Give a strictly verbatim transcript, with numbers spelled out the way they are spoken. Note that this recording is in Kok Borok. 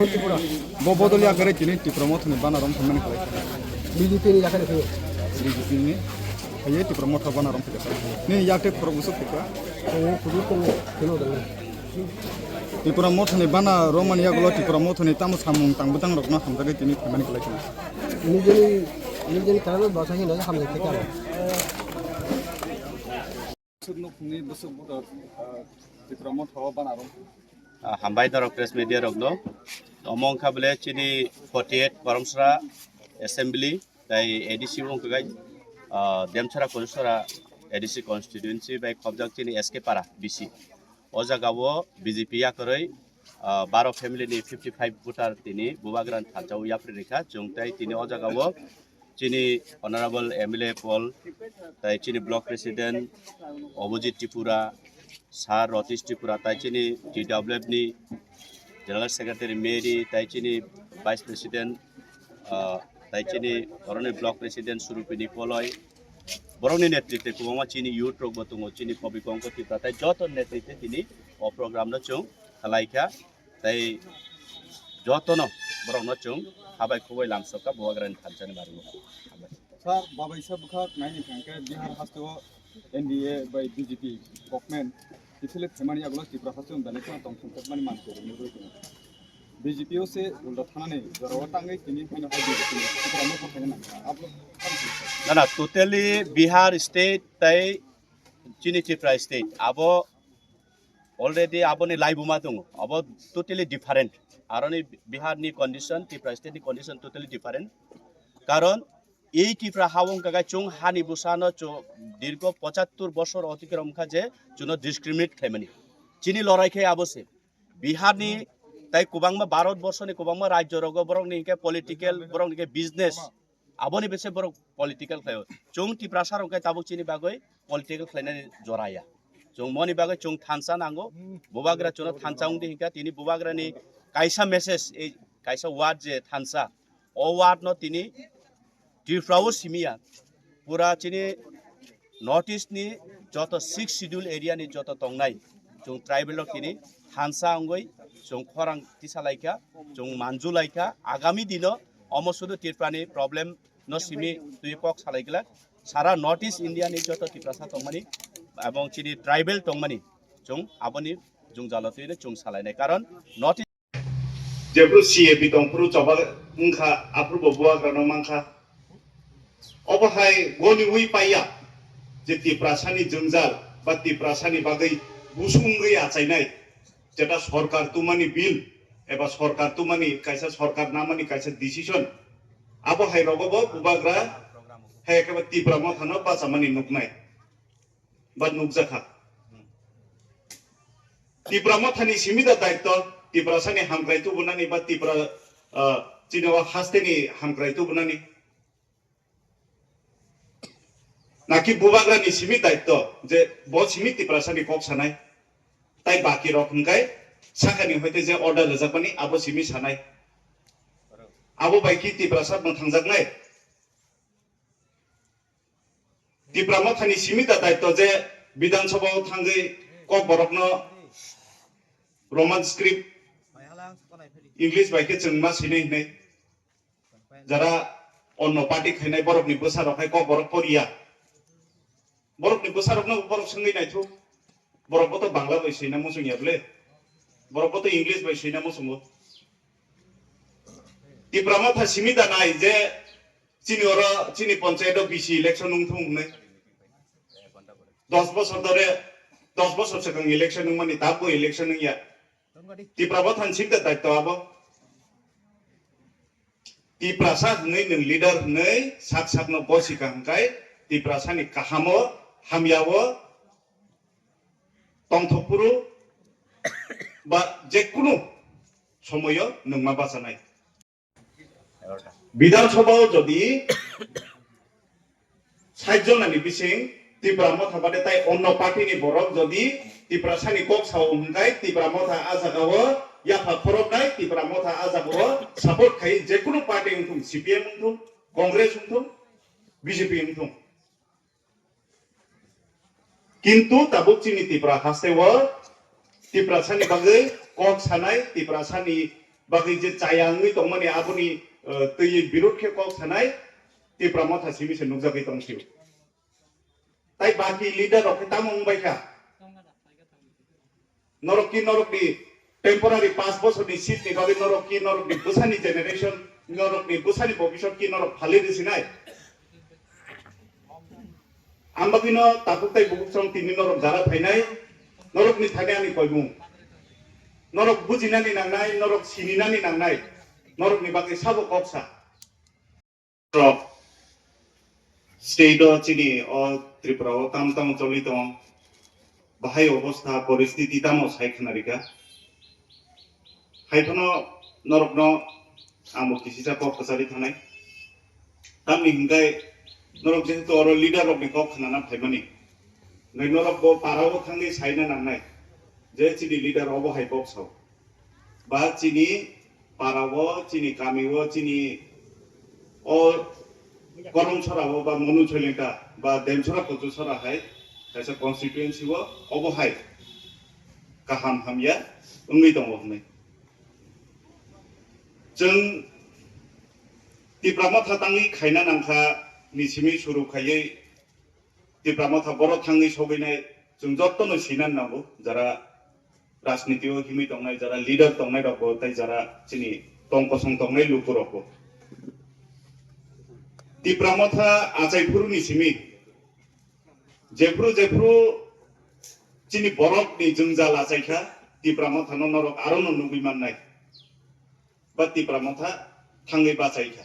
Bo bodol ya gare tini Tipra Mothani bana rom thangmani khlai. B J P ni yakari khayo. B J P ni. Haye Tipra Motha bana rom thangmani. Ni yakte khorok busuk thikha. Tongo, kudu tongo, kheno dang. Tipra Mothani bana romani yagulo Tipra Mothani tamo samung tang bwtang rokno hamjagwi tini thangmani khlai kha. Nijeni, nijeni karano basa hino hamjak thikha. Sukno phungni busuk butor, ah, Tipra Motha o bana rom. Ah, hambai norok press media rokno. Omo wngkha bole chini forty eight Koromsra Assembly, tai A D C wngkha gai, ah, Demchara Korisora A D C constituency bai khobjak chini S K Para B C. O jaga o B J P yakarwi, ah, baro family ni fifty five voter tini Bubagra ni thansa o yapri rikha. Chwng tai tini o jaga o chini Honorable M L A Paul, tai chini Block President Abhijit Tripura, Sir Ratish Tripura, tai chini T W F ni General Secretary Mary, tai chini Vice President, ah, tai chini oroni Block President Surupini Koloi, borokni netritwe kwbangma chini youth rok bo tongo, chini Kobi Kongko Tripura, tai joto netritwe tini o program no chwng khlai kha. Tai jotono borokno chwng habai khubui lamsokha Bubagrani thansa ni baringo. Sir, babai sa bwkha naini thangkhe Bihar hasteo N D A bai B J P government kiphilwi phaimani yagulo Tripura hasteo belai kheno tongthokmani mansi rwgwi tongo. B J P o se ulta thanani jorao tangwi tini haino hai B J P ni Tripura motha khaina nangkha. Abo tamo khe sir. Na, na, totally Bihar state tai chini Tripura state abo already aboni laibuma tongo, abo totally different. Aroni Bihar ni condition, Tripura state ni condition totally different. Karon ei Tripura ha wngkha khe chwng hani bwsano chwng dirgo pochattor bosor otikrom kha je chwngno discriminate khlaimani. Chini lorai khe abo se. Bihar ni tai kwbangma Bharat borso ni kwbangma rajyo rogo borok ni hwnkhe political, borok ni hwnkhe business, aboni bese borok political khlaio. Chwng Tiprasa rok khe tabuk chini bagwi political khlainani jora ya. Chwng moni bagwi chwng thansa nango, Bubagra chwngno thansa wngdi hinkha tini Bubagrani kaisa message, ei kaisa word je thansa, o word no tini Tripura o simi ya, pura chini North East ni joto six schedule area ni joto tongnai chwng tribal rok tini thansa wngwi chwng khorang tisa laikha, chwng manju laikha. Agami dino omo sudu Tripura ni problem no simi twi kok salai glak. Sara North East India ni joto Tiprasa tongmani ebong chini tribal tongmani chwng aboni jwngjalo twi chwng salainai. Karon North East jephru C A B tongphru choba wngkha, aphrubo Bubagrano mankha. Obo hai goniwi paiya je Tiprasani jwngjal ba Tiprasani bagwi busungwi achainai jeta sorkar tumani bill eba sorkar tumani kaisa, sorkar namani kaisa decision, abo hai rogo bo Bubagra hai khe Tipra Mothano bachamani nuknai ba nukjakha. Tipra Mothani simi da daitto Tiprasani hamkrai tubunani ba Tipra, ah, chini o hasteni hamkrai tubunani. Naki Bubagrani simi daitto je bo simi Tiprasani kok sanai. Tai baki rok hwnkhe sakani hoite je order rwjakmani abo simi sanai. Abo bai ki Tiprasa mwthangjaknai. Tipra Mothani simi da daitto je Bidhan Sabha o thangwi Kokborokno Roman script, English bai khe chwng ma sinai hinwi. Jara onno party khainai borokni bwsarok hai Kokborok poriya. Borokni bwsarokno borok swngwi naithok. Borok bo to Bangla bai swina muchung ya bwle. Borok bo to English bai swina muchungo. Tipra Motha simi da nai je chini oro, chini panchayat o B C election wngthung hwnwi. Dos bosor dhore, dos bosor swkang election wngmani, tabukbo election wngya. Tipra Mothani simi da daitto abo. Tiprasa hwnwi nwng leader hwnwi sak sakno gosika hwnkhai Tiprasani kahamo, hamyao tongthokphuru ba jekunu somoyo nwngma bachanai. Bidhan Sabha o jodi sait jonani bising Tipra Motha bade tai onno party ni borok jodi Tiprasani kok sao hwnkhai Tipra Motha a jaga o yapha khoroknai, Tipra Motha a jaga o support khai jekunu party wngthung, C P M wngthung, Congress wngthung, B J P wngthung. Kintu tabuk chini Tipra hasteo Tiprasani bagwi kok sanai, Tiprasani bagwi je chaya wngwi tongmani aboni, eh, twiwi birod khe kok sanai Tipra Motha simi se nukjagwi tong sio. Tai baki leader rok khe tamo wng bai kha? Norok ki norok ni temporary paanch bosor ni seat ni bagwi norok ki norok ni bwsa ni generation, norok ni bwsa ni bobisot ki norok phalwi rw sinai? Ang bagwi no takhuk tai bukhuk song tini norok jara phainai, norok ni thani ani koimung. Norok bujinani nangnai, norok sininani nangnai, norok ni bagwi sabo kok sa. Rok state o chini o Tripura o tam tam choli tong, bahai obostha poristiti tamo sai khna rika. Hai phano norokno ang bo kisisa kok kwchari thanai. Tamni hwnkhe norok jehetu oro leader rokni kok khnana phaimani, hwnkhe norok bo para o thangwi saina nangnai je chini leader obo hai kok sao. Ba chini para o, chini kami o, chini o Koromsora o ba Monu Soilengka ba Demsora Kochusora hai kaisa constituency o obo hai kaham hamya wngwi tongo hwnwi. Chwng Tipra Motha tangwi khaina nangkha ni simi suru khaiwi Tipra Motha boro thangwi sogwinai chwng jotono sinan nango, jara rajniti o himwi tongnai, jara leader tongnai rok bo, tei jara chini tong kosong tongnai luku rok bo. Tipra Motha achai phuru ni simi jephru jephru chini borok ni jwngjal achai kha, Tipra Motha no norok aro no nugwi mannai. Ba Tipra Motha thangwi bachai kha.